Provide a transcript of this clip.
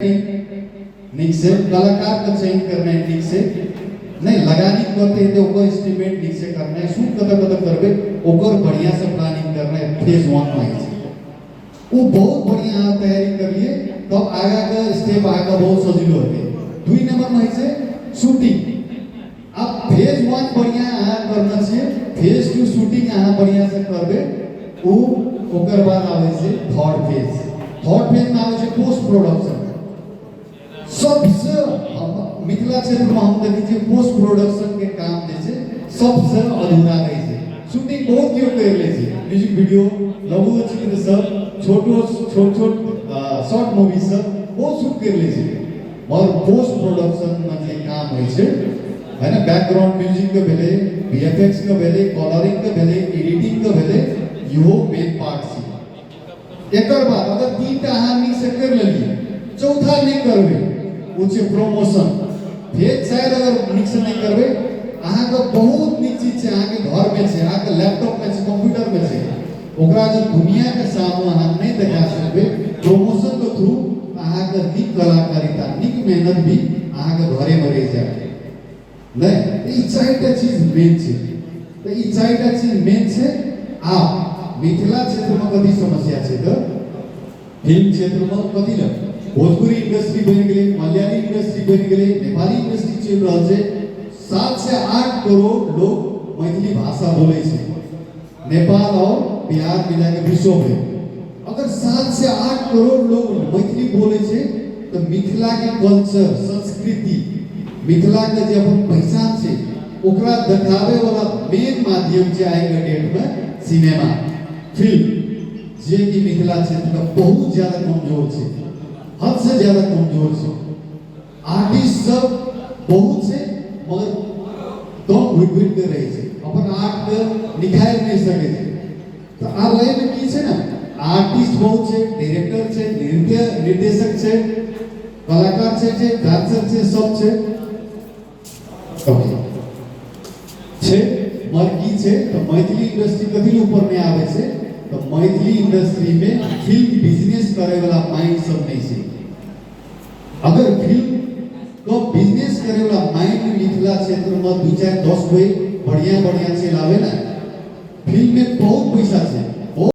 नीक से कलाकार के चयन करनाइ नीक से नहि लगानी कते हेतै ओकर एस्टिमेट नीक से करनाइ शूट कतऽ कतऽ करबै ओकर बढ़िया से प्लानिंग करनाइ फेज वन में होइ छै। ओ बहुत बढ़िया अहाँ तैयारी करलिए तब आगा के स्टेप अहाँके बहुत सजिलो हेतै। 2 नंबर में होइ छै शूटिंग। आब फेज 1 बढ़िया अहाँ करने छियै, फेज 2 शूटिंग अहाँ बढ़िया से करबै, ओ ओकर बाद आबै छै थर्ड फेज। थर्ड फेज में आबै छै पोस्ट प्रोडक्शन। सबसे हम मिथिला क्षेत्र में हम देखै छियै पोस्ट प्रोडक्शन के काम जे छै सबसे अधूरा रहै छै। शूटिंग बहुत केओ करि लै छै, म्यूजिक वीडियो, लघु चित्र सब, छोटो छोट छोट शॉर्ट मूवी सब बहुत शूट करि लै छै, मगर पोस्ट प्रोडक्शन में जे काम होइ छै है ना, बैकग्राउंड म्यूजिक के भेलै, वीएफएक्स के भेलै, कलरिंग के भेलै, एडिटिंग के भेलै, इहो मेन पार्ट छै। एकर बाद अगर 3टा अहाँ नीक से करि लेलियै, चौथा नहि करबै, ओ छै प्रमोशन। फेर 4 अगर नीक से नहि करबै, अहाँके बहुत नीक चीज छै, अहाँके घरमे छै, अहाँके लैपटॉपमे छै, कंप्यूटरमे छै, ओकरा अगर दुनियाके सामने अहाँ नहि देखा सकबै प्रमोशनके थ्रू, अहाँके नीक कलाकारिता, नीक मेहनत भी अहाँके घरेमे रहि जायत। नहि, ई 4टा चीज मेन छै। तऽ ई 4टा चीज मेन छै। आ मिथिला क्षेत्रमे कथी समस्या छै तऽ फिल्म क्षेत्रमे कथी लए भोजपुरी इंडस्ट्री बनि गेलै, मलयाली इंडस्ट्री बनि गेलै, नेपाली इंडस्ट्री चलि रहल छै। 7 से 8 करोड़ लोग मैथिली भाषा बोलै छै, नेपाल और बिहार मिला के विश्व में अगर 7 से 8 करोड़ लोग मैथिली बोलै छै तऽ मिथिला के कल्चर, संस्कृति, मिथिला के जे अपन पहचान छै ओकरा देखाबै वाला मेन माध्यम छै आइ के डेट में सिनेमा, फिल्म, जे कि मिथिला क्षेत्र में बहुत ज्यादा कमजोर छै, हद से ज्यादा कमजोर छै। आर्टिस्ट सब बहुत छै मगर दम घुटि घुटि के रहै छै, अपन आर्ट के निखारि नहि सकै छै। तऽ आब एहिमे की छै ने, आर्टिस्ट बहुत छै, डायरेक्टर छै, नृत्य निर्देशक छै, कलाकार छै, जे डांसर छै, सब छै, ओके छै, मगर की छै तऽ मैथिली इंडस्ट्री कथी लए ऊपर नहि आबै छै तऽ मैथिली इंडस्ट्री में फिल्म बिजनेस करे वाला माइंड सब नहीं छै। अगर फिल्म को बिजनेस करे वाला माइंड मिथिला क्षेत्र में 2 4 10 कोई बढ़िया बढ़िया चलावे ना, फिल्म में बहुत पैसा छै।